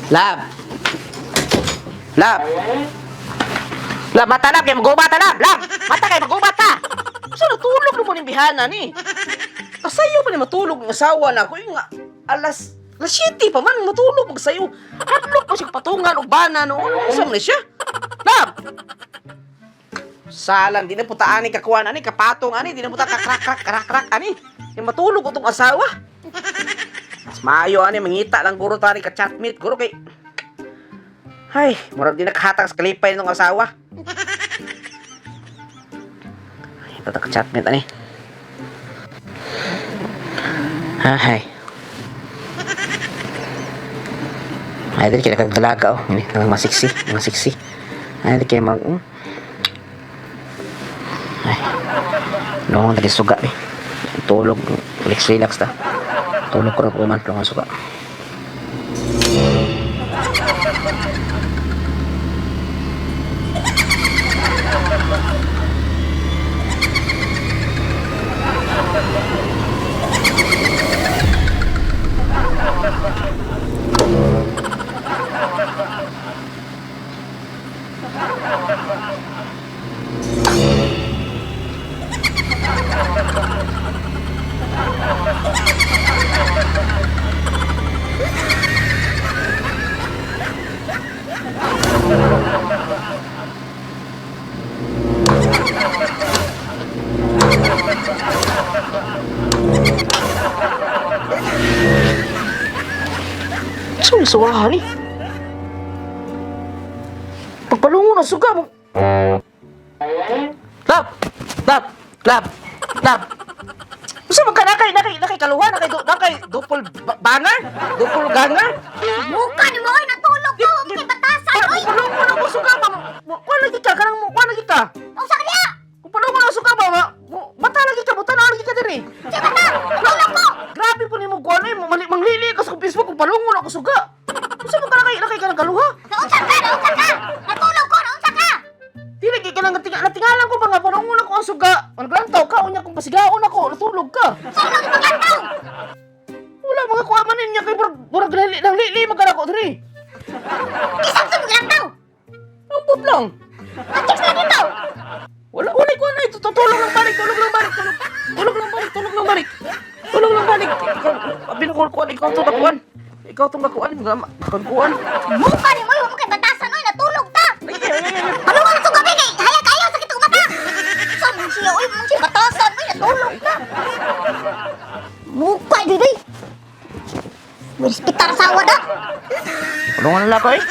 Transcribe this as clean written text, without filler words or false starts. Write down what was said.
Lab. Lab. Lab, mata lab, kay magubat ta, lab. Lab, mata kay magubat ta. Sa natulog na mo ning bihana ni. Kasayo pa ni matulog ang asawa na ako. Yung nga, alas alas 7 pa man matulog magsayo. Hadlok pa siya patungan og bana noon. Unsa man ni siya? Lab. Salang di na puta ani kakuan ani kapatong ani di na puta kakrak krak krak krak ani. Yung matulog utong asawa. Mas maayo ani mangita lang guro tani ka chatmate guro kay. Ay, murag di nakahatag sa kalipay ng asawa. Ay, ito ka chatmate ani. Ay. Ay, dili kay nagdalaga oh. Ini nang masiksi, masiksi. Ay, di kay mag. Ay. Noong dali suga ni. Tulog, relax relax ta. Tulog ko ra ko man tulong ang suga. Saan yung suwahan eh? Pagpalungo na suga mo. Lab! Lab! Lab! Lab! Unsa man ka nakay nakay nakay kaluha nakay do, nakay dupol banger? Dupol ganger? Muka ni mo oy natulog ko, wa mo kay batasan oy. Pagpalungo na ko suga ba? Kuha lagi ka kanang kuha lagi ka. Unsa ka diha? Kung palungo na suga ba mata lagi ka buta na lagi ka diri. Sige bata, natulog ko. Grabe po nimo kuha na manglili ka sa Facebook kung palungo na ko suga. Unsa man ka nakay nakay kanang kaluha? Naunsa ka, naunsa ka? Natulog ko, naunsa ka? Dili kay kanang natingalan ko ba nga palungo na ko ang suga. Naglantaw ka unya kung pasigaon ako natulog ka. Sa ilong ipaglantaw. Wala mga kuha man niya kay murag murag lili nang lili man ka nako diri. Kisang sa paglantaw. Ampot lang. Ang na dito. Wala wala ko na ito. Tulog lang balik, tulog lang balik, tulog. Tulog lang balik, tulog lang balik. Tulog lang balik. Ikaw, binukol kuan ikaw to nakuan. Ikaw tong nakuan, kuan. Muka ni mo oy, wa mo kay batasan oy, natulog ta. Ay, ay, ay, ay. Palungan sa gabi kay hayag kayo sakit og mata. Sa man siya oy, man siya batasan oy, natulog ta. Muka di di. Respetar sa wada. Tulungan na lang ako eh.